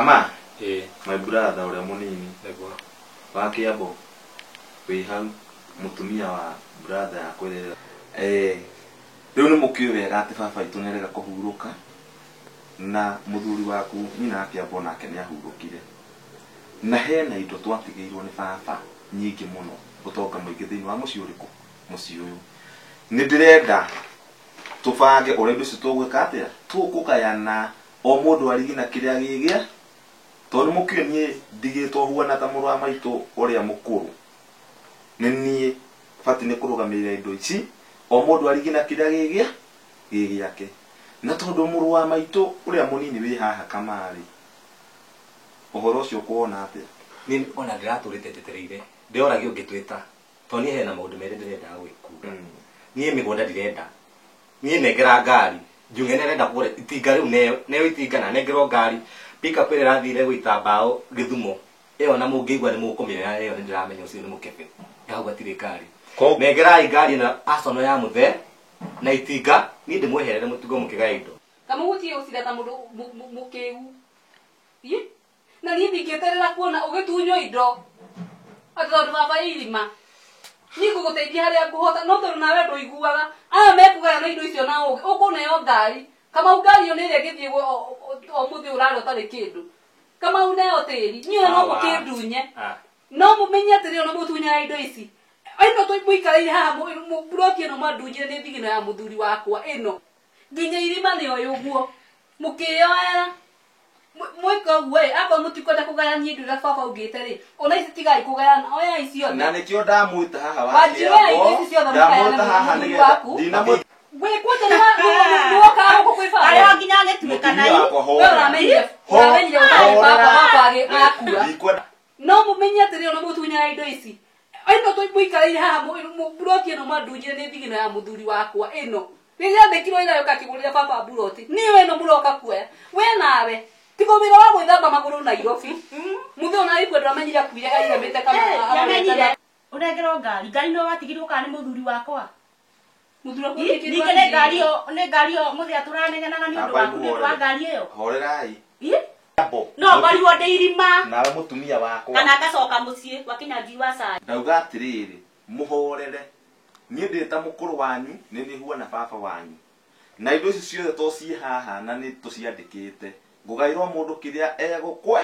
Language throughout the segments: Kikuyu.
Kama Ĩĩ, my brother ũrĩa mũnini nĩguo. wa Kĩambo wĩ hau mũtumia wa brother yakwa ĩrĩa eh rĩu nĩ mũkĩũĩ wega atĩ baba witũ nĩ arega kũhurũka na mũthuri waku nyina wa Kĩambo nake nĩ ahurũkire na hena indo twatigĩirwo nĩ baba nyingĩ mũno ũtonga mũingĩ thĩinĩ wa mũciĩ ũrĩkũ mũciĩ ũyũ nĩ ndĩrenda tũbange ũrĩa indo icio tũgwĩka atĩa tũkũgayana o mũndũ arigi na kĩrĩa gĩgĩa tondũ mũkĩũĩ niĩ ndigĩtwo huana ta mũrũ wa maitũ ũrĩa mũkũrũ nĩ niĩ batiĩ nĩ kũrũgamĩrĩra indo ici o mũndũ arigi na kĩrĩa gĩgĩa gĩgĩake na tondũ mũrũ wa maitũ ũrĩa mũnini wĩ haha kamarĩ ũhoro ũcio ũkuona atĩa Niĩ ona ndĩratũrĩte njetereire ndĩroragia ũngĩtwĩta tondũ niĩ hena maũndũ merĩ ndĩrendaga gwĩkuga niĩ mĩgũnda ndirenda niĩ nengera ngari njung'e nĩarenda kũgũra itinga rĩu neo neo itinga na nengerwo ngari pickup ĩrĩa ĩrathire gũita mbaũ gĩthumo ĩyo na mũngĩigua nĩ mũkũmĩoya ĩyo nĩ ndĩramenya ũcio nĩ mũkebe hau hatirĩ ngari nengerai ngari na asono ya mũthee na itinga niĩ ndĩmweherere mũtigo mũkĩgaya indo Kamũgutie gũcira ta mũndũ mũkĩgu. Ĩ? Na niĩ ndingĩeterera kuona ũgĩtunywo indo. Atĩ tondũ baba ĩ irima. Niĩ ngũgũteithia harĩa ngũhota no tondũ nawe ndũiguaga. Aya mekũgayana indo icio na ũgĩ. Ũkũneo ngari. Kamau ngari ĩyo nĩ ĩrĩa ĩngĩthiĩ o mũthĩ ũrarĩa ũtarĩ kĩndũ. Kamau neo tĩri. Niĩ ona no Awa. mũkĩndunye. Ah. No mũmenye atĩrĩ ona mũtunyaga indo ici. Ĩno mũikarĩire haha mburoti ĩno mwandunyire nĩ thigino ya mũthuri wakwa ĩno. Nginya irima nĩoĩ ũguo. Mũkĩyoera. Mwĩka ũguo ĩ, akorwo mũtikwenda kũgayania indo iria baba augĩte rĩ, ona ici tigai kũgayana, oyai ciothe. Na nĩkĩo ndamwĩta haha wa Wanjirũ ya indo Kĩambo ici ciothe mũkayane ndamwĩta haha mũthuri nĩgetha waku. ndinamwĩta Wĩ kwanja nĩwokaga gũkũ kwĩ baba. Arĩa nginya agĩtuĩka mũtumia nai. wakwa We horera ũramenyire ũramenyire ũtarĩ baba wakwa akua. ndikwenda No mũmenye atĩrĩ ona mũtunyaga indo ici. Ĩno mũikarĩire haha mburoti ĩno mwandunyire nĩ thigino ya mũthuri wakwa ĩno. Rĩrĩa andĩkirwo wĩra yoka akĩgũrĩra baba mburoti. Niĩ ĩno mũroka kuoya. We nawe. Tiga wĩra wa gwĩthamba magũrũ Nairobi. Mũthĩ ona gĩkuo ndwamenyire akuire airemete kana Ndamenyire. Ũnengerwo ngari. Ngari no watigirwo kana nĩ mũthuri wakwa. Mũthuri waku Ningĩ atigirwo nĩ ngari ĩyo nĩ ngari ĩyo mũthĩ atũranegenaga nĩ ũndũ waku nĩ ũndũ wa ngari ĩyo. horerai Ĩ? Kĩambo No ngorirwo ndĩ irima nawe mũtumia wakwa kana ngacoka mũciĩ gwa Kĩnyanjui wa cai. Ndauga atĩrĩrĩ mũhorere niĩ ndĩ ta mũkũrũ wanyu nĩ niĩ huana baba wanyu na indo ici ciothe to ciĩ haha na nĩ tũciandĩkĩte ngũgaĩrwo mũndũ kĩrĩa egũkwe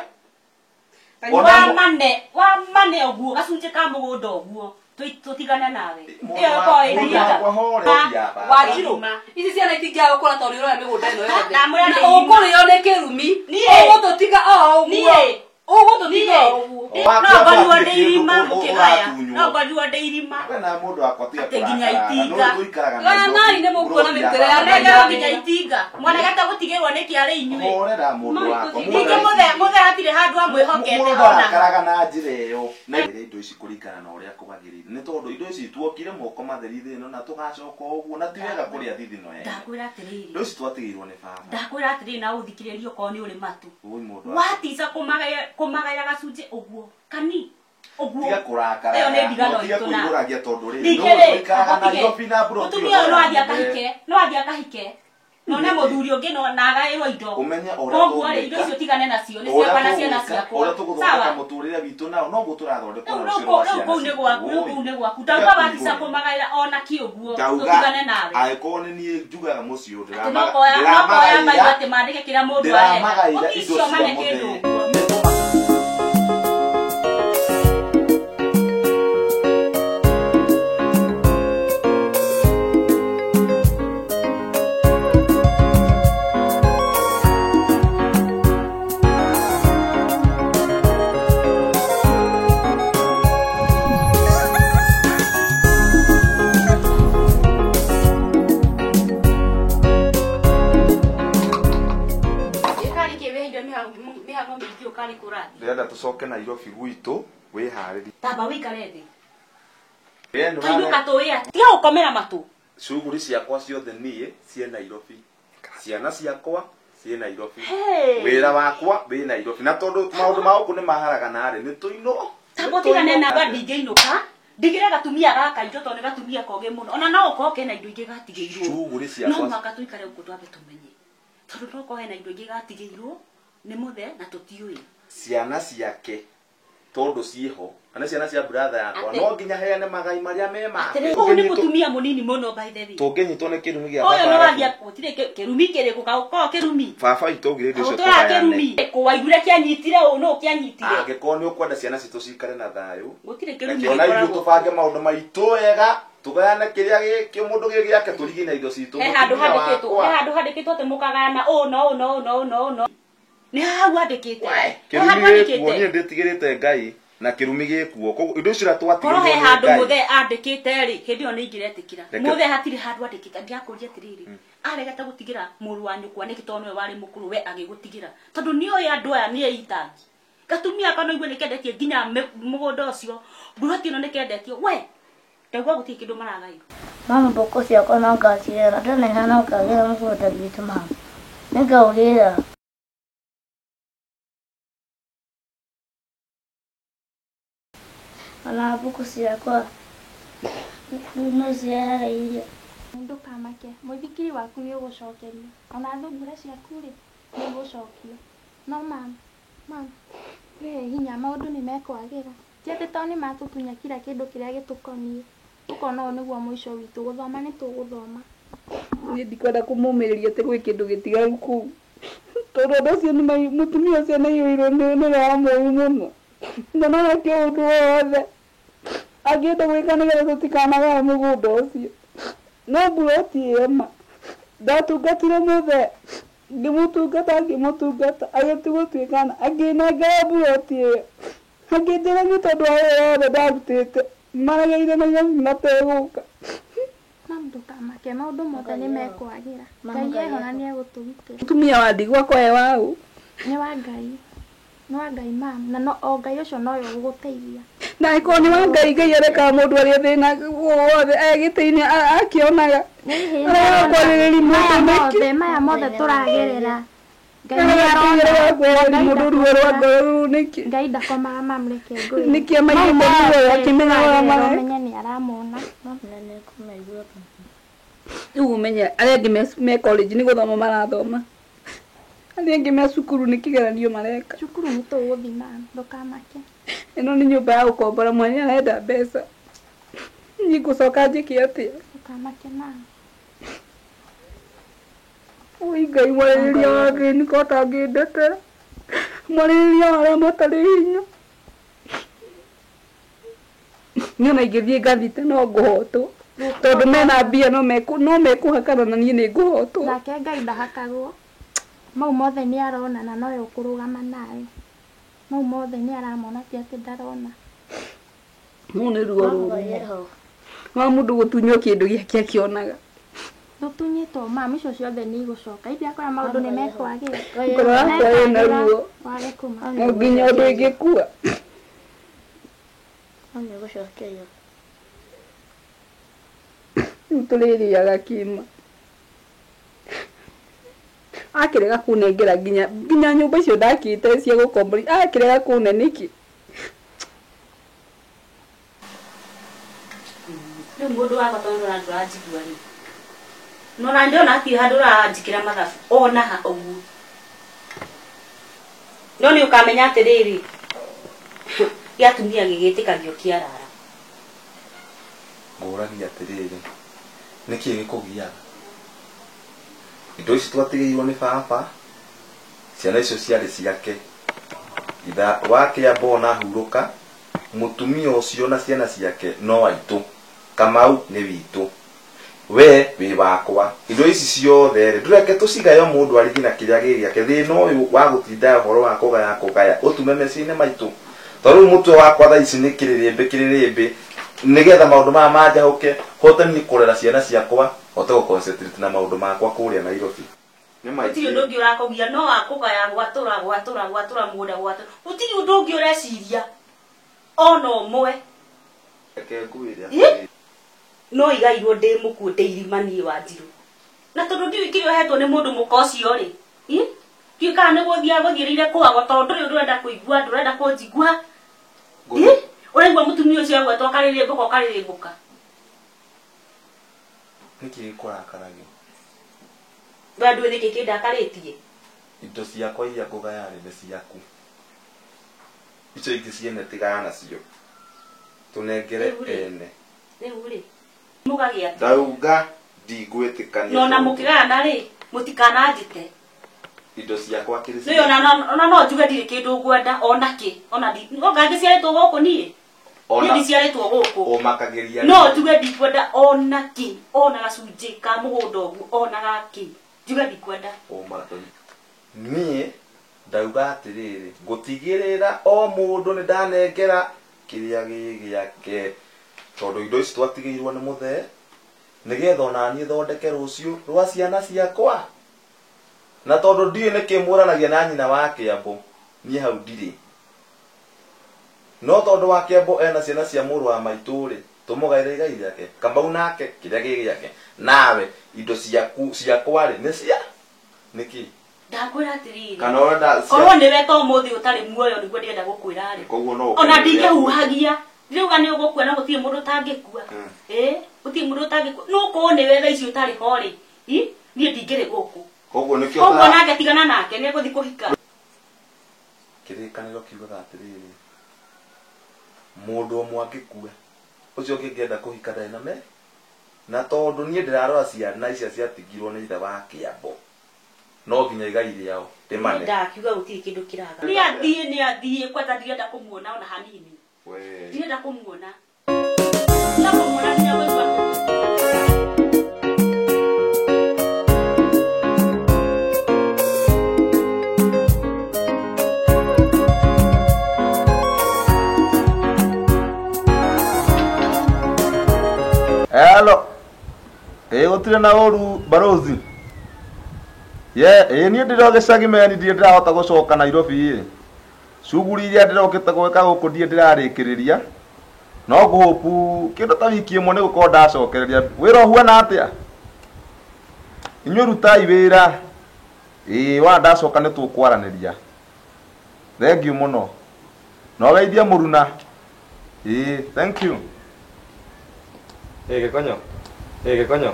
Ona Wa mane wa mane ũguo gacunjĩ ka mũgũnda ũguo tũtigane nawe. Mũndũ Ĩyo wa- ĩkorwo ĩ mũndũ ihinda. wakwa horeria baba. Wanjirũ ici ciana itingĩaga gũkũra tondũ nĩ ũroya mĩgũnda ĩno yothe. Ndamwĩra Na ndĩ irima. ũkũrĩo nĩ kĩrumi. Niĩ. Ũgũtũtiga o ũguo. Niĩ. Ũgũtũtiga o ũguo. Wa No Kĩambo ngorirwo hatirĩ ndĩ kĩndũ irima mũkĩgaya. ũratunywo. No ngorirwo ndĩ irima. We na mũndũ wakwa tiga Atĩ nginya kũrakara, itinga. na nĩ tũikaraga na Gayanai nĩ mũkuona Mburoti ya mĩrutĩre ya baba. Nengero nginya itinga. Mwanegete gũtigĩrwo nĩ kĩarĩ inyuĩ. Horera mũndũ wakwa Ningĩ mũthe mũthe hatirĩ handũ amwĩhokete mũndũ ona. ndarakaraga na njĩra ĩyo na indo ici kũringana na ũrĩa kwagĩrĩire nĩ tondũ indo ici tuokire moko matheri thĩ ĩno na tũgacoka ũguo na ti wega kũrĩa thithino ene Ndakwĩra atĩrĩrĩ. indo ici twatigĩirwo nĩ baba Ndakwĩra atĩrĩrĩ na ũthikĩrĩrie okorwo nĩ ũrĩ matũ. Ũi mũndũ wakwa. Watica kũmagaya gacunjĩ ũguo. Kani ũguo. Tiga kũrakara Ĩyo nĩ ndigano tiga itũ na. kũihũragia tondũ rĩrĩ Ningĩ nũũ rĩ, tũikaraga na ũtige. Nairobi na mburoti Mũtumia ĩyo ũyũ no athiĩ ya akahike, no athiĩ akahike. Na one mũthuri ũngĩ no na agaĩrwo indo. Ũmenye ũrĩa Koguo rĩ, tũgwĩka. indo icio tigane nacio nĩ Ũrĩa ciakwa na ciana tũgwĩka, ciakwa. ũrĩa tũgũthondeka Sawa? mũtũrĩre witũ nao noguo tũrathondekwo Rĩu na rĩu rũciaro rwa kũu rĩu ciana kũu nĩ citũ. gwaku, rĩu Ũi. kũu nĩ gwaku. Tiga Ndauga watica kũihũria. kũmagaĩra ona kĩ ũguo, Ndauga tũtigane nawe. angĩkorwo nĩ niĩ njugaga mũciĩ ũyũ Atĩ no koya no koya mbaigua ndĩramagaĩra atĩ mandĩke kĩrĩa mũndũ arenda. ndĩramagaĩra Ũti indo icio cia mane kĩndũ mũthee ũguo. Nĩ Karĩ kĩ wĩhĩire mĩhang'o mĩingĩ ũkarĩ kũrathiĩ. Ndĩrenda tũcoke Nairobi gwitũ wĩharĩrie. Tamba wĩikare thĩ. Wee nĩ Twainũka ũrane- tũĩ atĩ. Tiga gũkomera matũ. Shughuli ciakwa ciothe niĩ ciĩ Nairobi ciana ciakwa ciĩ Nairobi Hey. wĩra wakwa wĩ Nairobi na tondũ maũndũ ma gũkũ nĩ maharagana rĩ nĩ tũinũ Tamba ũtigane na anga ndingĩinũka. Ndigĩre gatumia gaka indo tondũ nĩ gatumia kogĩ mũno. Ona no ũkorwo kena indo ingĩ gatigĩirwo. Shughuli No ciakwa mũhaka tũikare gũkũ twambe tũmenye. Tondũ no ũkorwo hena indo ingĩ gatigĩirwo. Nĩ mũthe na tũtiũĩ. Ciana ciake tondu ciho kana ciana cia brother yakwa no nginya heane magai maria me make. Ũyũ nĩ mũtumia mũnini mũno by the way. Tũngĩnyitwo nĩ kĩrumi gĩa baba. Ũyũ no wathia gũtirĩ kĩrumi kĩrĩkũ ka kĩrumi. Baba witũ augire indo icio tũgayane. Kĩrumi. Kũwaiguire kĩanyitire ũũ no kĩanyitire. Angĩkorwo nĩ ũkwenda ciana citũ cikare na thayũ. Gũtirĩ kĩrumi. Ona ithuĩ tũbange maũndũ maitũ wega tũgayane kĩrĩa gĩkĩ mũndũ gĩ gĩake tũrigi na indo citũ. He handũ handĩkĩtwo. He handũ handĩkĩtwo atĩ mũkagayana ũũ no ũũ no ũũ no ũũ no ũũ no. Nĩ hau handĩkĩte. Kĩrumi gĩkuo niĩ ndĩtigĩrĩte Ngai na kĩrumi gĩkuo. Koguo indo icio twatigĩrwo Korwo he handũ mũthe andĩkĩte rĩ, hĩndĩ ĩyo nĩ ingĩretĩkĩra. Mũthe hatirĩ handũ andĩkĩte. Ndĩrakũria atĩrĩrĩ, aregete gũtigĩra mũrũ wa nyũkwa nĩkĩ tondũ nĩwe warĩ mũkũrũ we agĩgũtigĩra. Tondũ nĩoĩ andũ aya nĩ eitangi. Gatumia kana igue nĩkendetie nginya mũgũnda ũcio. Mburoti ĩno nĩkendetio. We ndaigua gũtirĩ kĩndũ maragairwo. Mama mbũkũ ciakwa no ngacirera, ndanena no ngagĩra mũgũnda witũ mama. Nĩngaũgĩra. Ona mbũkũ ciakwa no cirehaga irio. Ndũkamake, mũithikiri waku nĩ ũgũcokerio. Ona thungura ciaku rĩ, nĩ igũcokio. No mama, mama, wĩhe hinya maũndũ nĩ mekwagĩra. Ti atĩ tondũ nĩ matũtunya kila kĩndũ kĩrĩa gĩtũkoniĩ. Ũkona ũyũ nĩguo mũico witũ, gũthoma nĩ tũgũthoma. Niĩ ndikwenda kũmũmĩrĩria atĩ gwĩ kĩndũ gĩtigaru kũu. Tondũ ũndũ ũcio mũtumia ũcio nĩaiyũirwo nĩ roho mũũru mũno. Na no eke ũndũ o wothe angĩenda gwĩka nĩgetha tũtikanagae mũgũnda ũcio. No mburoti ĩyo ma ndatungatire mũthe ngĩmũtungata ngĩmũtungata agĩtua gũtuĩkana akĩnengera mburoti ĩyo akĩnjĩra nĩ tondũ wa wĩra wothe ndarutĩte maregeire Nairobi mategũka. Mama ndũkamake, maũndũ mothe nĩ mekwagĩra. Ngai eho na nĩegũtũgitĩra. Mũtumia wa ndigwa kwa waũ? Nĩ wa Ngai. Nĩ wa Ngai mama, na no o Ngai ũcio nowe ũgũgũteithia. Na angĩkorwo nĩ wa Ngai, Ngai arekaga mũndũ arĩa thĩna wothe e gĩtĩ-inĩ akĩonaga. Arega kwarĩrĩria mũndũ nĩkĩ? Maya mothe tũragerera. Ngai nĩarona. Mũndũ ruo rwa ngoro rũu nĩkĩ? Ngai ndakomaga mama, reke ngwĩre. Nĩkĩ amaigĩte muoyo akĩmenyaga ũrĩa mareka? Ũmenye nĩ aramona. Rĩu ũmenye arĩa angĩ me college nĩ gũthoma marathoma. Arĩa angĩ me cukuru nĩ kĩgeranio mareka. Cukuru nĩ tũgũthiĩ mama, ndũkamake. Ĩno nĩ nyũmba ya gũkombora, mwene arenda mbeca. Niĩ ngũcoka njĩke atĩa? Ndũkamake mama. Oi Ngai mwarĩrĩria wa thĩni ko ũtangĩndetera. Mwarĩrĩria wa arĩa matarĩ hinya. Niĩ ona ingĩthiĩ ngathite no ngũhotwo. Tondũ mena mbia no mekũhakana na niĩ nĩ ngũhotwo. Nake Ngai ndahakagwo. Mau mothe nĩ arona na nowe ũkũrũgama nawe. Mau mothe nĩ aramona ti atĩ ndarona. Rũu nĩ ruo rũru. Wa mũndũ gũtunywo kĩndũ gĩake akĩonaga. Ndũtunyĩtwo mama, icio ciothe nĩ igũcoka. Ithuĩ akora maũndũ nĩ mekwagĩra. Ngoro yakwa ĩna ruo. Wage kũmaka. No nginya ũndũ ĩngĩkua. Rĩu tũrĩrĩaga kĩma. Akĩrega kũnengera nginya nyũmba icio ndakĩte cia gũkombora akĩrega kũne nĩkĩ? Rĩu mũndũ wakwa tondũ ndũranjigua rĩ. No na ndĩrona hatirĩ handũ ũranjĩkĩra mathabu ona ha ũguo. No nĩ ũkamenya atĩrĩrĩ gĩatumia gĩgĩtĩkagio kĩarara. Ngũragia atĩrĩrĩ nĩkĩ gĩkũgiaga? Indo ici twatigĩirwo nĩ baba, ciana icio ciarĩ ciake. Itha wakĩamba ona hurũka, mũtumia ũcio na ciana ciake no aitũ. Kamau nĩ witũ. We wĩ wakwa. Indo ici ciothe rĩ, ndũreke tũcigayo mũndũ arigi na kĩrĩa gĩ gĩake. Thĩna ũyũ wa gũtinda ũhoro wa kũgaya kũgaya ũtume meciria maitũ. Tondũ rĩu mũtwe wakwa thaa ici nĩ kĩrĩrĩmbĩ kĩrĩrĩmbĩ nĩgetha maũndũ maya manjahũke hote niĩ kũrera ciana ciakwa hote gũ concentrate na maũndũ makwa kũrĩa Nairobi. Gũtirĩ ũndũ ũngĩ ũrakũgia no wakũgaya gwatũra gwatũra gwatũra mũgũnda gwatũra. Gũtirĩ ũndũ ũngĩ ũreciria ona ũmwe. Reke ngwĩre atĩrĩrĩ. No igairwo ndĩ mũkuũ ndĩ irima niĩ Wanjirũ. Na tondũ ndiũĩ kĩrĩa ũhetwo nĩ mũndũ mũka ũcio rĩ, ndiũĩ kana nĩ gũthiĩ agũthiĩrĩire kũagwo tondũ ndũrĩ ũndũ ũrenda kũigua, ndũrenda kũnjigua. Ũraigua mũtumia ũcio agwetwo akarĩrĩmbũka ũkarĩrĩmbũka. Nĩkĩ gĩkũrakaragia? We ndũĩ nĩkĩ kĩndakarĩtie? Indo ciakwa iria ngũgaya rĩ nĩ ciaku. Icio ingĩ ciene tigana nacio. Tũnengere ene. Rĩu rĩ mũgagĩa atĩa? Ndauga ndigwĩtĩkania. No na mũkĩgayana rĩ mũtikananjĩte. Indo ciakwa kĩrĩ Nĩ ona no njuge ndirĩ kĩndũ ngwenda ona kĩ ona ngangĩciarĩtwo gũkũ niĩ. Niĩ ndiciarĩtwo gũkũ. Ũmakagĩria. No njuge ndikwenda ona kĩ ona gacunjĩ ka mũgũnda ũguo ona gakĩ njuge ndikwenda. Niĩ ndauga atĩrĩrĩ ngũtigĩrĩra o mũndũ nĩ ndanengera kĩrĩa gĩ gĩake tondũ indo ici twatigĩirwo nĩ mũthee nĩgetha ona niĩ thondeke rũciũ rwa ciana ciakwa na tondũ ndiũĩ nĩkĩ mũranagia na nyina wa Kĩambo niĩ hau ndirĩ no tondũ wa Kĩambo ena ciana cia mũrũ wa maitũ rĩ tũmũgaĩre igai rĩake Kamau nake kĩrĩa gĩ gĩake nawe indo ciaku ciakwa rĩ nĩ cia nĩkĩ Ndakwĩra atĩrĩrĩ kana ũrenda korwo nĩwe to ũmũthĩ ũtarĩ muoyo nĩguo ndĩrenda gũkwĩra rĩ koguo no ona ndingĩhuhagia ndĩrauga nĩ ũgũkua na gũtirĩ mũndũ ũtangĩkua ĩ gũtirĩ mũndũ ũtangĩkua no korwo nĩwe thaa ici ũtarĩ ho rĩ niĩ ndingĩrĩ gũkũ koguo nĩkĩo koguo nake tigana nake nĩ egũthiĩ kũhika. Kĩrĩkanĩro kiugaga atĩrĩrĩ mũndũ ũmwe angĩkua ũcio ũngĩ angĩenda kũhika ndarĩ na me na tondũ niĩ ndĩrarora ciana icio ciatigirwo nĩ ithe wa Kĩambo no nginya igai rĩao rĩmane. Ndakiuga gũtirĩ kĩndũ kĩraga. Nĩ athiĩ kwenda ndirenda kũmuona ona hanini. Ndirenda kũmuona. Ndirenda kũmuona nginya kũigua. Hello. Gũtirĩ na ũru barozi. Ye, niĩ ndĩro gĩcagi meni ndirĩ ndĩrahota gũcoka Nairobi ĩ. Cuguri iria ndĩrokĩte gwĩka gũkũ ndirĩ ndĩrarĩkĩrĩria. No ngũhũpu kĩndũ ta wiki ĩmwe nĩ gũkorwo ndacokereria. Wĩra ũhuana atĩa? Inyuĩ rutai wĩra. Ĩĩ wa ndacoka nĩ tũkwaranĩria. Thank you mũno. No geithie mũruna. Ĩĩ, thank you. Ĩ Gĩkonyo. Ĩ Gĩkonyo.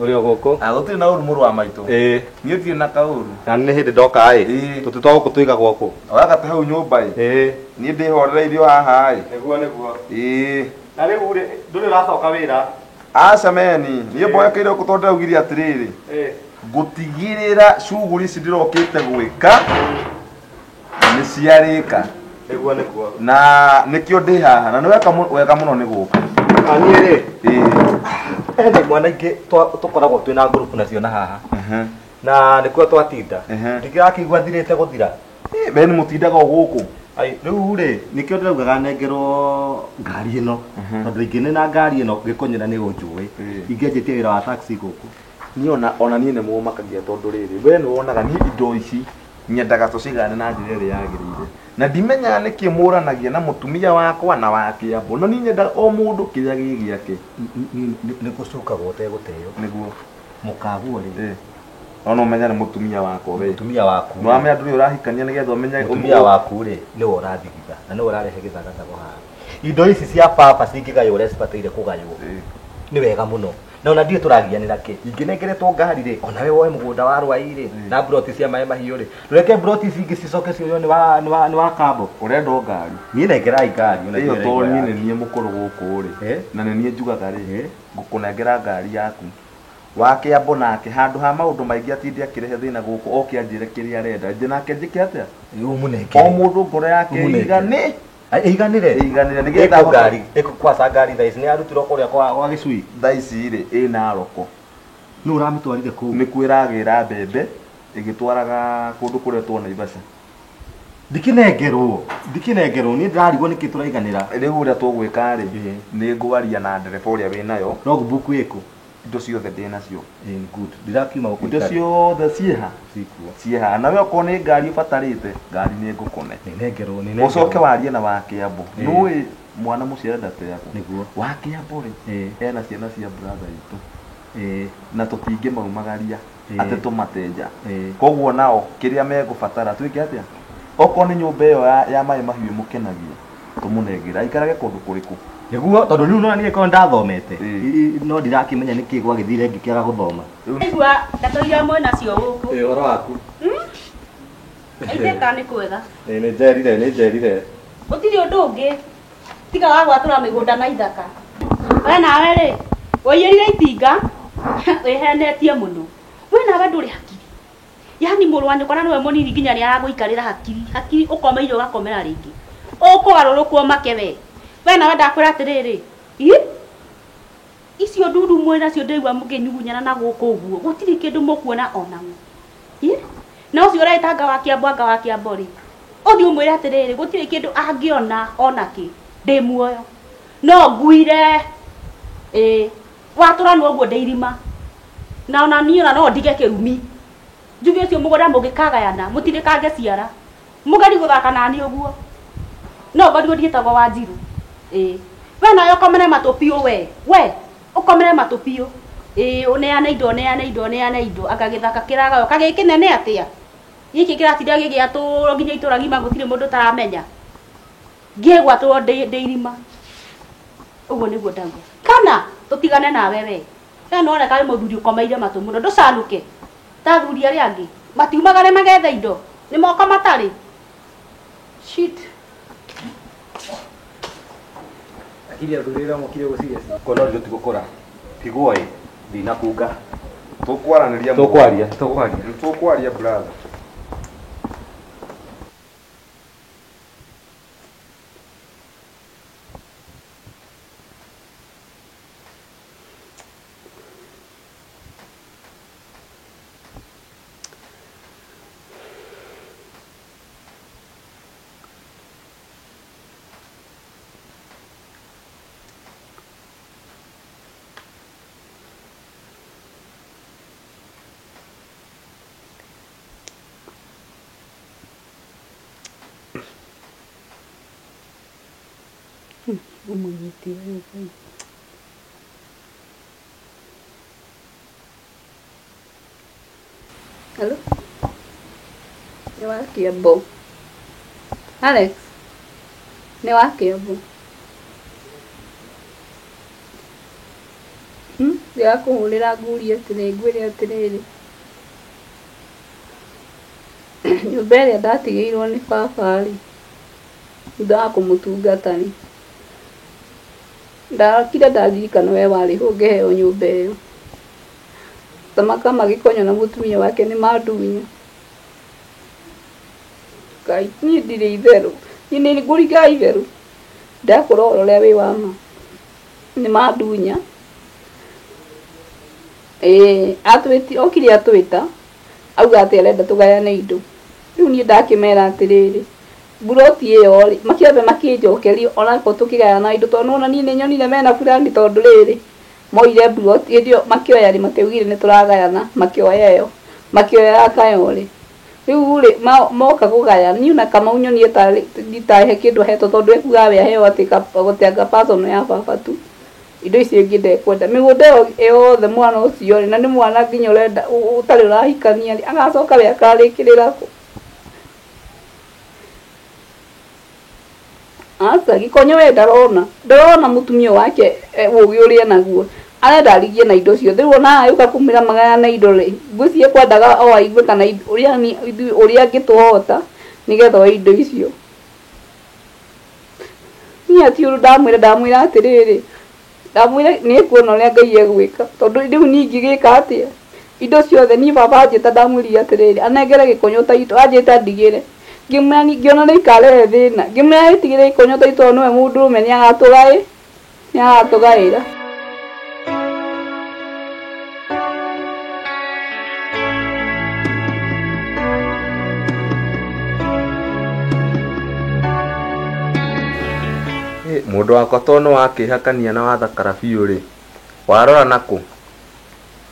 Ũrĩ o gũkũ? Gũtirĩ na ũru mũrũ wa maitũ. Ĩĩ. Niĩ ndirĩ na kaũru. Na nĩ hĩndĩ ndoka ĩ. Tũtĩ twa gũkũ tũigagwo kũ? Oyaga ta hau nyũmba ĩ. Ĩĩ. Niĩ ndĩhorereirio haha ĩ. Nĩguo nĩguo. Ĩĩ. Na rĩu rĩ ndũrĩ ũracoka wĩra? Aca meni, niĩ mboekeire gũkũ tondũ ndĩraugire atĩrĩrĩ. Ĩĩ. Ngũtigĩrĩra cuguri ici ndĩrokĩte gwĩka nĩ ciarĩka. Nĩguo nĩguo. Na nĩkĩo ndĩ haha na nĩ weka wega mũno nĩ gũka. Niĩ rĩ. Ĩĩ. Hena imwana ingĩ tũkoragwo twĩna ngurubu nacio na haha. Na nĩkuo twatinda. Ndingĩrakĩigua thirĩte gũthira. Meni mũtindaga o gũkũ. Ai rĩu rĩ nĩkĩo ndĩraugaga nengerwo ngari ĩno. Tondũ ingĩ na ngari ĩno Gĩkũnyũ na nĩ ũnjũĩ. Ingĩanjĩtie wĩra wa taxi gũkũ. Niĩ ona niĩ nĩ mũmakagia tondũ rĩrĩ we nĩ wonaga niĩ indo ici nyendaga tũcigane na njĩra ĩrĩa yagĩrĩire. Na ndimenyaga nĩkĩ mũranagia na mũtumia wakwa na wa Kĩambo. Na niĩ nyendaga o mũndũ kĩrĩa gĩ gĩake. Nĩ gũcukagwo ũtegũteo. Nĩguo. Mũkaguo rĩ. Ona ũmenya nĩ mũtumia wakwa we. Mũtumia waku. Nĩ wamenya ndũrĩ ũrahikania nĩgetha ũmenye. Mũtumia waku rĩ nĩwe ũrathigitha na nĩwe ũrarehe gĩthagathago haha. Indo ici cia baba cingĩgaywo ũrĩa cibataire kũgaywo. Nĩ wega mũno. Na ona ndiũĩ tũragianĩra kĩ. Ingĩnengeretwo ngari rĩ ona we woe mũgũnda wa Rwai rĩ na mburoti cia maĩ mahiũ rĩ. Reke mburoti ici ingĩ cicoke cioywo nĩ wa Kambo. Ũrenda o ngari. Niĩ nengerai ngari. Ĩyo to niĩ nĩ niĩ mũkũrũ gũkũ rĩ. Na nĩ niĩ njugaga rĩ ngũkũnengera ngari yaku. Wa Kĩambo nake handũ ha maũndũ maingĩ atinde akĩrehe thĩna gũkũ oke anjĩre kĩrĩa arenda. Nje nake njĩke atĩa? Ũmũnengere. O mũndũ ngoro yake ĩigane. Ĩiganĩre. Ĩiganĩre nĩgetha ngari ĩkũkwaca ngari thaa ici nĩ yarutirwo kũrĩa kwa Gĩcui. Thaa ici rĩ ĩna roko. Nũ ũramĩtwarire kũu? Nĩkuo ĩragĩra mbembe ĩgĩtwaraga kũndũ kũrĩa two Naivasha. Ndikĩnengerwo niĩ ndĩrarigwo nĩkĩ tũraiganĩra. Rĩu ũrĩa tũgwĩka rĩ nĩ ngwaria na ndereba ũrĩa wĩnayo. Logbook ĩkũ? Indo ciothe ndĩnacio. Good. Ndĩrakiuma gũkũ. Indo ciothe ciĩha. Cikuo. Ciĩha. Na we okorwo nĩ ngari ũbatarĩte, ngari nĩ ngũkũne. Nĩnengerwo, nĩnengerwo. Ũcoke warie na wa Kĩambo. Nĩũĩ mwana mũciare ndateagwo. Nĩguo. Wa Kĩambo rĩ, ena ciana cia brother itũ. Na tũtingĩmaumagaria atĩ tũmatenja. Koguo nao kĩrĩa megũbatara twĩke atĩa? Okorwo nĩ nyũmba ĩyo ya maĩ mahiũ ĩmũkenagia, tũmũnengere. Aikarage kũndũ kũrĩkũ? Nĩguo tondũ rĩu nona niĩ korwo ndathomete no ndirakĩmenya nĩkĩ gwagĩthire ngĩkĩaga gũthoma. Igua ndeto iria mwĩnacio gũkũ. Ĩ ũhoro waku? Aithĩ ka nĩ kwega. Ĩ nĩ njerire nĩ njerire. Gũtirĩ ũndũ ũngĩ tiga wa gwatũra mĩgũnda na ithaka. We nawe rĩ, waiyĩrire itinga wĩhenetie mũno. We nawe ndũrĩ hakiri. Yaani mũrũ wa nyũkwa na nĩwe mũnini nginya nĩ aragũikarĩra hakiri. Hakiri ũkomeire ũgakomera rĩngĩ. Ũkũgarũrũkwo make we. We nawe ndakwĩra atĩrĩrĩ, ĩ icio ndundu mwĩ nacio ndĩraigua mũkĩnyugunyana na gũkũ ũguo gũtirĩ kĩndũ mũkuona onamo. Ĩ na ũcio ũreĩta anga wa Kĩambo anga wa Kĩambo rĩ, ũthiĩ ũmwĩre atĩrĩrĩ gũtirĩ kĩndũ angĩona onakĩ ndĩ muoyo no nguire. Ĩ watũranwo ũguo ndĩ irima na ona niĩ ona no ndige kĩrumi njuge ũcio mũgũnda mũngĩkagayana mũtirĩkange ciara mũgeri gũthaka nani ũguo no ngorirwo ndiĩtagwo Wanjiru. Ĩ we nawe ũkomere matũ biũ we we ũkomere matũ biũ. Ĩ ũneane indo ũneane indo ũneane indo anga gĩthaka kĩragaywo kagĩ kĩnene atĩa gĩkĩ kĩratinda gĩgĩatũrwo nginya itũra ng'ima gũtirĩ mũndũ ũtaramenya ngĩgwatũrwo ndĩ irima ũguo nĩguo ndauga kana tũtigane nawe we we nĩwoneka wĩ mũthuri ũkomeire matũ mũno ndũcanũke ta athuri arĩa angĩ matiumagare magethe indo nĩ moko matarĩ shit. Akili athuri arĩa mokire gũciria. Kono rĩu tũtigũkũra. Tigwo ĩ ndinakunga. Tũkwaranĩria. Tũkwaria, tũkwaria. Tũkwaria brother. Ũmũnyite wega. Hello? Nĩ wa Kĩambo. Alex? Nĩ wa Kĩambo. Ndĩrakũhũrĩra ngũrie atĩrĩ ngwĩre atĩrĩrĩ nyũmba ĩrĩa ndatigĩirwo nĩ baba rĩ thutha wa kũmũtungata rĩ ndakire ndaririkana we warĩ ho ngĩheo nyũmba ĩyo. Thamaka magĩkonyo na mũtumia wake nĩ mandunya. Ngai niĩ ndirĩ itherũ niĩ nĩ ngũringa itherũ ndakũra ũhoro ũrĩa wĩ wa ma nĩ mandunya. Ĩĩ atwĩti okire atwĩta auga atĩ arenda tũgayane indo. Rĩu niĩ ndakĩmera atĩrĩrĩ mburoti ĩyo rĩ makĩambe makĩnjokeria onakorwo tũkĩgayana indo tondũ nĩwona niĩ nĩnyonire mena burani tondũ rĩrĩ moire mburoti hĩndĩ ĩyo makĩoya rĩ matiaugire nĩtũragayana makĩoya ĩyo makĩoya kayo rĩ rĩu rĩ moka kũgaya niĩ ona Kamau nyonie tarĩ nditahe kĩndũ ahetwo tondũ ekugaga we aheo atĩ gũteanga personal ya baba tu indo icio ingĩ ndekwenda mĩgũnda ĩyo yothe mwana ũcio rĩ na nĩ mwana nginya ũrenda ũtarĩ ũrahikania rĩ agacoka we akarĩkĩrĩra kũ. Aca Gĩkonyo we ndarona ndarona mũtumia wake ũgĩ ũrĩa enaguo arenda arigie na indo ciothe rĩu ona agĩũka kũmwĩra magayane indo rĩ ngwĩciria ekwendaga o aigue kana ũrĩa angĩtũhota nĩgetha oe indo icio. Niĩ ati ũndũ ndamwĩra ndamwĩra atĩrĩrĩ ndamwĩra nĩekuona ũrĩa Ngai egwĩka tondũ rĩu niĩ ingĩgĩka atĩa indo ciothe niĩ baba anjĩta ndamwĩrire atĩrĩrĩ anengere Gĩkonyo taitũ anjĩta ndigĩre ngĩmwĩra ngĩona nĩ ikarehe thĩna ngĩmwĩra ĩtigĩre Gĩkonyo taitũ tondũ nĩwe mũndũrũme nĩagatũgaĩra. Mũndũ wakwa to nĩ wakĩhakania na wathakara biũ rĩ warora nakũ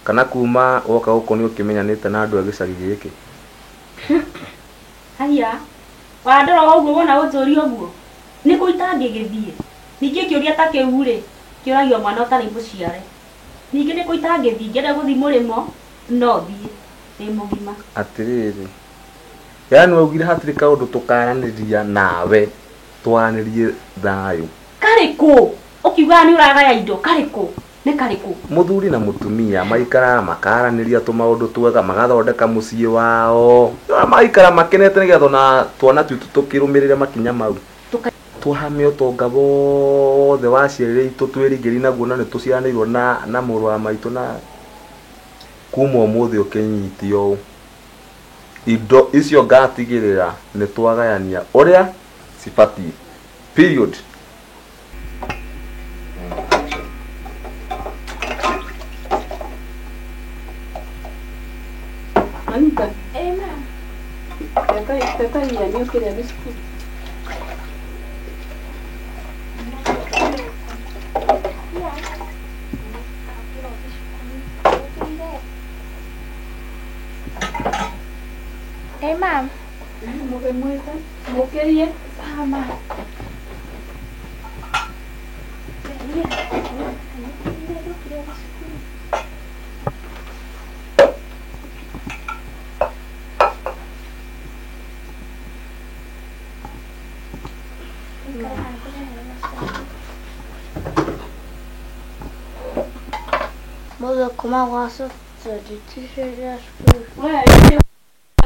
kana kuma woka gũkũ nĩ ũkĩmenyanĩte na andũ a gĩcagi gĩkĩ? Haiya wandora ũguo wona ũnjũria ũguo nĩ kũ itangĩgĩthiĩ ningĩ kĩũria ta kĩu rĩ kĩũragio mwana ũtarĩ mũciare ningĩ nĩ kũ itangĩthiĩ ngĩenda gũthiĩ mũrĩmo no thiĩ ndĩ mũgima. Atĩrĩrĩ yaani waugire hatirĩ kaũndũ tũkaranĩria nawe twaranĩrie thayũ. Karĩ kũ Ũkiugaga nĩ ũragaya indo karĩkũ? Nĩ karĩkũ? Muthuri na mutumia maikara makaranĩria tũmaũndũ twega magathondeka mũciĩ wao. Maikara makenete nĩgetha ona twana twitũ tũkĩrũmĩrĩre makinya mau. Twahame ũtonga wothe wa aciari aitũ twĩrigĩri naguo na nĩtũciaranĩirwo na mũrũ wa maitũ na kuma ũmũthĩ ũkĩnyitio ũũ. Indo icio ngatigĩrĩra nĩtwagayania ũrĩa cibatiĩ. Period. Anita. Eh, ma'am. Teta iya ni ukĩrĩa biscuit. Eh, ma'am. Mũkĩrie. Sawa, ma'am. Mũthĩ kuma gwa cukuru cukuru. We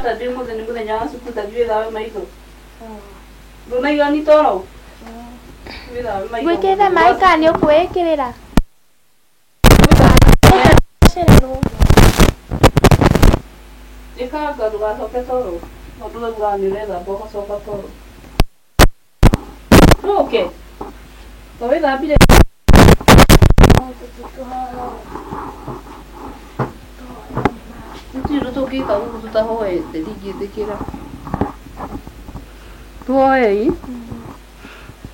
ta ndĩ mũthĩ nĩ mũthenya wa cukuru ta wĩthambe maitho. Ndũnaigua nĩ toro? Wĩthambe maitho. Gwĩkĩrĩra maĩ kana nĩ ũkwĩĩkĩrĩra? Cererwo. Ĩkanga ndũgacoke toro. Tondũ waugaga nĩ ũrethamba ũgacoka toro. Ndũke. To wĩthambire. Gũtirĩ ũndũ tũngĩka gũkũ tũtahoete ndingĩtĩkĩra. Tuoei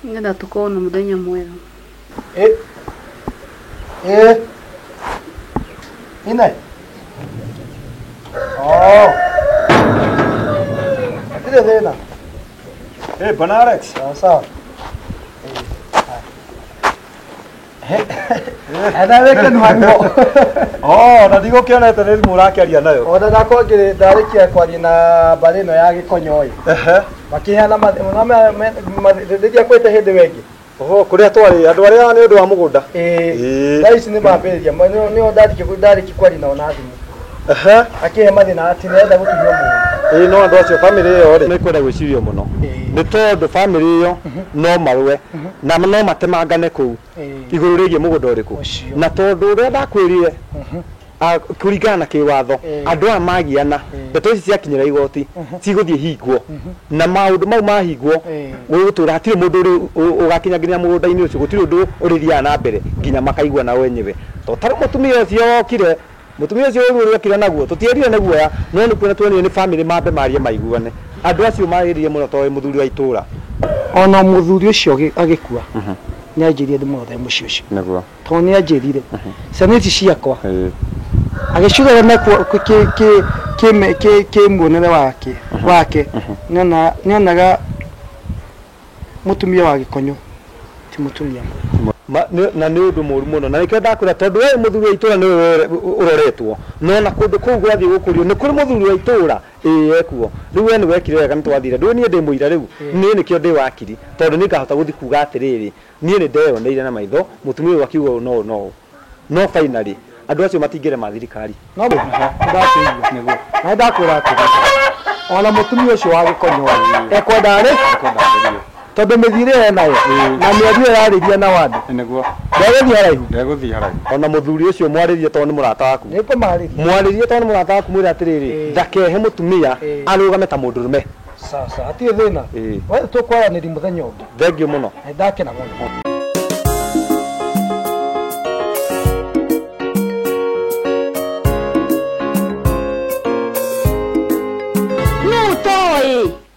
nĩgetha tũkorwo na mũthenya mwega. Ine. Oh. Hatirĩ thĩna. Bwana Alex. Sawa sawa. Ena weke nwango. Oh, na ndigũkĩonete nĩ thimũ ũrakĩaria nayo. Ona ndakwa ngĩrĩ ndarĩkia kwaria na mbarĩ ĩno ya Gĩkonyo ĩ. Ehe. Makĩheana rĩrĩa kwĩte hĩndĩ wengĩ. Oho, kũrĩa twarĩ andũ arĩa nĩ ũndũ wa mũgũnda. Ĩĩ. Thaa ici nĩ mambĩrĩria nĩo ndarĩkia kwaria nao na thimũ. Ehe. Akĩhe mathĩna atĩ nĩarenda gũtunywo mũgũnda. Ĩĩ no andũ acio bamĩrĩ ĩyo rĩ nĩ kwenda gwĩcirio mũno. Nĩ tondũ bamĩrĩ ĩyo no marũe na no matemangane kũu igũrũ rĩgiĩ mũgũnda ũrĩkũ. Na tondũ ũrĩa ndakwĩrire kũringana na kĩwatho andũ aya magiana ndeto ici ciakinyĩra igoti cigũthiĩ hingwo na maũndũ mau mahingwo gũgũtũra hatirĩ mũndũ ũgakinya nginya mũgũnda-inĩ ũcio gũtirĩ ũndũ ũrĩthiaga na mbere nginya makaiguana wenyewe. To tarĩ mũtumia ũcio wokire mũtumia ũcio ũru ũrĩa okire naguo tũtierire nĩ guoya no nĩ kuona tuonire nĩ bamĩrĩ mambe marie maiguane. Andũ acio marĩrie mũno tondũ mũthuri wa itũra ona mũthuri ũcio agĩkua nĩ anjĩrire ndĩmũrore mũciĩ ũcio nĩguo tondũ nĩ anjĩrire ciana ici ciakwa agĩciũrora kĩmuonere wake nĩonaga mũtumia wa Gĩkonyo ti mũtumia na nĩ ũndũ mũũru mũno na nĩkĩo ndakwĩra tondũ we mũthuri wa itũra nĩwe ũroretwo no na kũndũ kũu gwathiĩ gũkũrio nĩ kũrĩ mũthuri wa itũra ĩĩ ekuo rĩu we nĩ wekire wega nĩ twathire ndũĩ niĩ ndĩ mũira rĩu niĩ nĩkĩo ndĩ wakiri tondũ nĩ ngahota gũthiĩ kuga atĩrĩrĩ niĩ nĩ ndeyoneire na maitho mũtumia ũyũ akiuga ũũ no ũũ no ũũ no finally andũ acio matingĩrema thirikari no ndakĩigua nĩguo na ndakwĩra atĩrĩ ona mũtumia ũcio wa Gĩkonyo ekwenda rĩ tondũ mĩthiĩre enayo na mĩario ĩrarĩria na wandũ nĩguo ndegũthiĩ haraihu ndegũthiĩ haraihu ona mũthuri ũcio mwarĩrie tondũ nĩ mũrata waku nĩngũmarĩria mwarĩrie tondũ nĩ mũrata waku mwĩre atĩrĩrĩ ndakehe mũtumia arũgame ta mũndũrũme. Sawa sawa hatirĩ thĩna we tũkwaranĩria mũthenya ũngĩ. Thengiũ mũno. Nĩndakena mũno.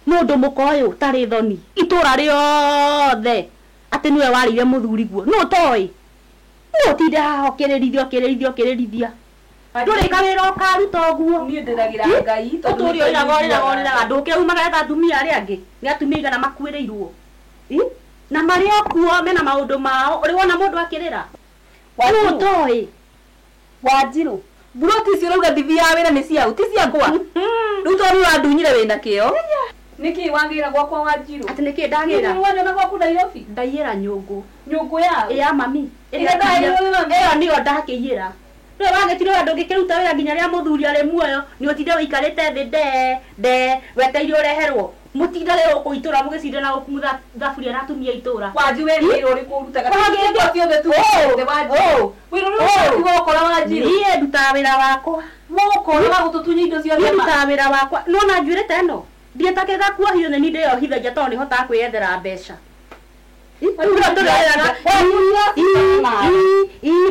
Mũndũ mũka ũyũ ũtarĩ thoni itũra rĩothe atĩ nĩwe warĩire mũthuri guo nũ ũtoĩ nũ ũtinde haha ũkĩrĩrithia ũkĩrĩrithia ũkĩrĩrithia ndũrĩ kawĩra ũkaruta ũguo. Niĩ ndĩragĩra Ngai tondũ ũtũre ũrĩraga ũrĩraga ũrĩraga ndũkĩumagara ta atumia arĩa angĩ nĩ atumia aigana makuĩrĩirwo na marĩ o kuo mena maũndũ mao ũrĩ wona mũndũ akĩrĩra nũ ũtoĩ. Wanjirũ mburoti icio ũrauga ndithiaga wĩra nĩ ciau ti ciakwa rĩu tondũ nĩ ũrandunyire wĩna kĩo Niki wagĩra gwakwa Wanjiru? Atĩ nĩkĩ ndagĩra? Nĩ wanyona gwaku Nairobi? Ndaiyĩra nyũngũ. Nyũngũ ya? Ya mami. Ĩrĩa ndaheirwo nĩ mami? Ĩyo nĩyo ndakĩiyĩra. Rĩu wagĩtirwo andũ ũngĩkĩruta wĩra nginya rĩrĩa mũthuri arĩ muoyo, nĩ ũtinde ũikarĩte thĩ nde nde wetereire ũreherwo. Mũtindage gũkũ itũra mũgĩcindana gũkumutha thaburia na atumia a itũra. Wanji we wĩra ũrĩkũ ũrutaga? Wagĩrĩirwo ciothe tugĩte Wanjiru. Wĩra ũrĩa ũrutaga ũkora Wanjiru. Niĩ ndutaga wĩra wakwa. Mũgũkora wa gũtũtunya indo ciothe. Niĩ ndutaga wĩra wakwa. Nĩwona njuĩrĩ ta ĩno? Ndiĩtakĩga kuohio nĩ niĩ ndĩyohithagia tondũ nĩhotaga kwĩyethera mbeca.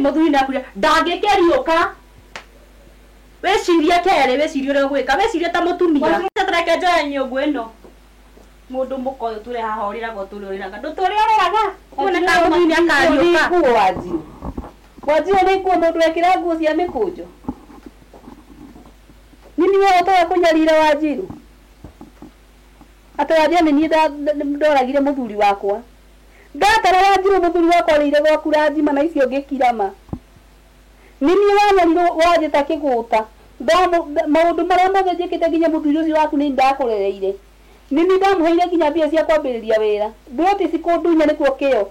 Mũthuri nĩakuire ndangĩkĩriũka. Wĩcirie kerĩ, wĩcirie ũrĩa ũgwĩka, wĩcirie ta mũtumia. Reke njoe nyũngũ ĩno. Mũndũ mũka ũyũ tũrĩ haha ũrĩraga ũtũrĩ ũrĩraga. Ndũtũrĩ ũrĩraga. Kuona ta mũthuri nĩakariũka. Nguo Wanjiru. Wanjiru nĩ nguo mũndũ ekĩra nguo cia mĩkũnjo. Nini we ũtoga kũnyarira Wanjiru? Atĩ wanjia nĩ niĩ ndoragire mũthuri wakwa. Ndatara Wanjiru mũthuri wakwa arĩire gwaku ranjima na icio ngĩkirama. Nĩ niĩ wanyarirwo wanjĩta kĩgũta. Maũndũ marĩa mothe njĩkĩte nginya mũthuri ũcio waku nĩ ndakũrereire. Nĩ niĩ ndamũheire nginya mbia cia kwambĩrĩria wĩra. Mburoti cikũndunya nĩkuo kĩo.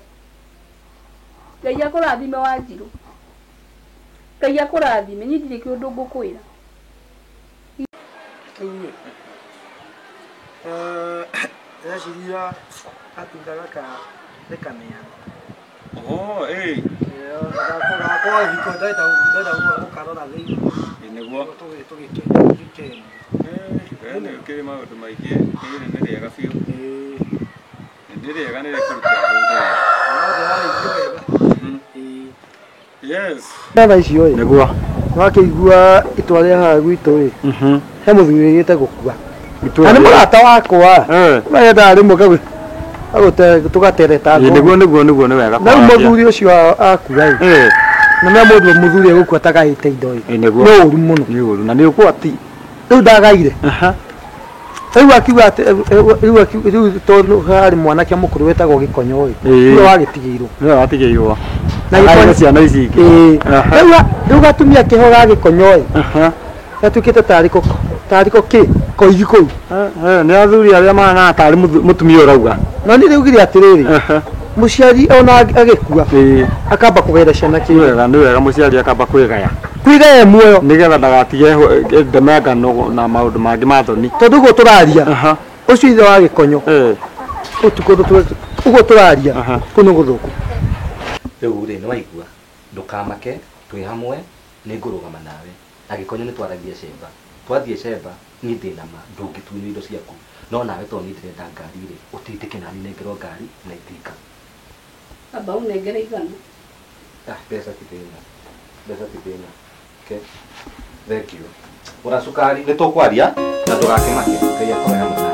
Ngai akũrathime Wanjiru. Ngai akũrathime, niĩ ndirĩ kĩũndũ ngũkwĩra. Ndĩreciria gatunda gaka nĩ kaneana. Oh, eh. Gakwa hiko ndenda gũkarora thĩinĩ. Nĩguo. Tũgĩkene. Nĩ ũkĩrĩ maũndũ maingĩ, rĩrĩ nĩ rĩega biũ. Nĩ rĩega nĩ rĩkũruta mũndũ. No ndĩrarĩithio wega. Yes. Thaa icio ĩ. Nĩguo. Nĩwakĩigua itua rĩa haha gwitũ ĩ. He mũthuri wĩrĩgĩte gũkua. Na nĩ mũrata wakwa. Mendaga rĩmwe tũgatereta. Nĩguo nĩguo nĩguo nĩ wega. Na rĩu mũthuri ũcio akua ĩ. Na nĩ mũndũ mũthuri egũkua atagaĩte indo ĩ. Nĩguo. Nĩ ũru mũno. Nĩ ũru na nĩ ũgwati. Rĩu ndagaire. Rĩu akiuga atĩ rĩu tondũ harĩ mwanake mũkũrũ wĩtagwo Gĩkonyo ĩ. Nĩwe wagĩtigĩirwo. Nĩwe watigĩirwo. Na Gĩkonyo ciana ici ingĩ. Rĩu gatumia kĩho ga Gĩkonyo ĩ. Gatuĩkĩte tarĩ ko kĩ koigi kũu. Nĩ athuri arĩa mahanaga tarĩ mũtumia ũrauga. No niĩ rĩugire atĩrĩrĩ, mũciari ona agĩkua akamba kũgaĩra ciana Nĩ kĩrĩa. wega nĩ wega mũciari akamba kwĩgaya. Kwĩgaya muoyo. Nĩgetha ndagatige ndemangano na maũndũ mangĩ ma thoni. Tondũ ũguo tũraria ũcio ithe wa Gĩkonyo ũtukũ ũguo tũraria kũu nĩ gũthũku. Rĩu rĩ nĩ waigua ndũkamake twĩ hamwe nĩ ngũrũgama nawe. Na Gĩkonyo nĩ twaragia cemba. Twathiĩ cemba niĩ ndĩna ma ndũngĩtunywo indo ciaku. No nawe tondũ niĩ ndĩrenda ngari rĩ ũtindĩke nani nengerwo ngari na itinga. Amba ũnengere igana. Mbeca ti thĩna. Mbeca ti thĩna. Okay. Thank you. Gũra cukari nĩ tũkwaria na ndũgakĩmake. Ngai akorwo hamwe nawe.